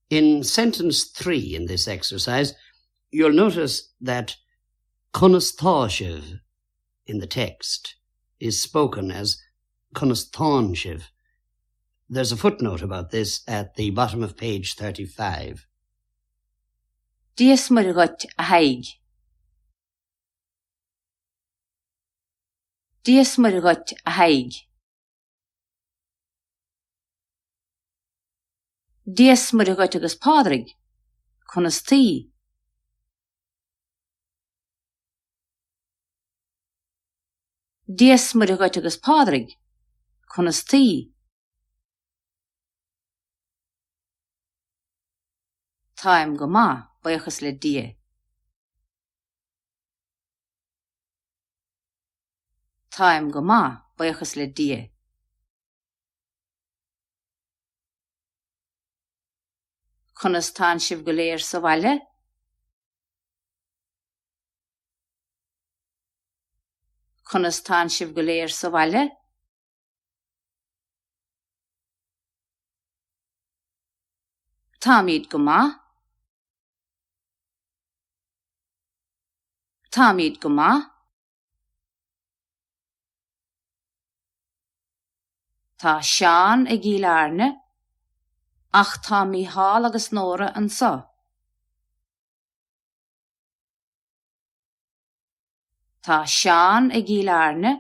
In sentence 3 in this exercise, you'll notice that Conas tá sibh in the text is spoken as Conas tánn sibh. There's a footnote about this at the bottom of page 35. Dia 's Muire dhuit, a Thaidhg. Dia 's Muire dhuit, a Thaidhg. Dia 's Muire dhuit agus Pádraig, conas taoi? Dia 's Muire dhuit agus Pádraig, conas taoi? Táim go maith, buíochas le Dia. Táim go maith, buíochas le Dia. Conas tánn sibh go léir sa bhaile? Conas tánn sibh go léir sa bhaile? Táimid go maith. Táimid go maith. Tá Seán i gCill Airne, ach tá Mícheál agus Nóra anseo. Tá Seán i gCill Airne,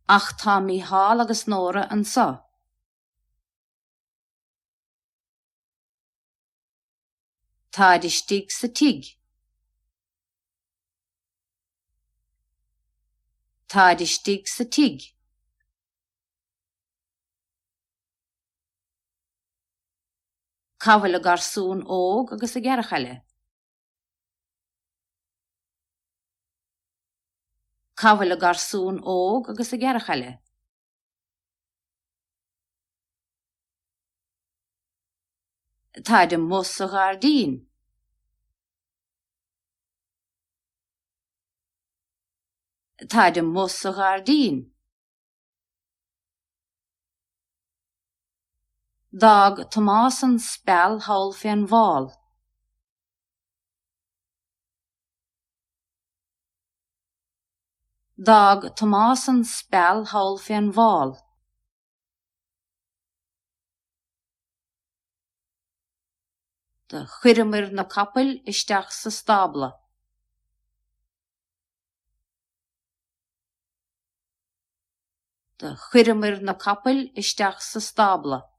ach tá Mícheál agus Nóra anseo. Táid istigh sa tigh. Táid istigh sa tigh. Cá bhfuil an garsún óg agus a gearrchaile? Cá bhfuil an garsún óg agus a gearrchaile? Táid amuigh sa ghairdín. Táid amuigh sa ghairdín. D'fhág Tomás an speal thall fén bhfál. D'fhág Tomás an speal thall fén bhfál. Do chuireamair na capaill isteach sa stábla. Do chuireamair na capaill isteach sa stábla.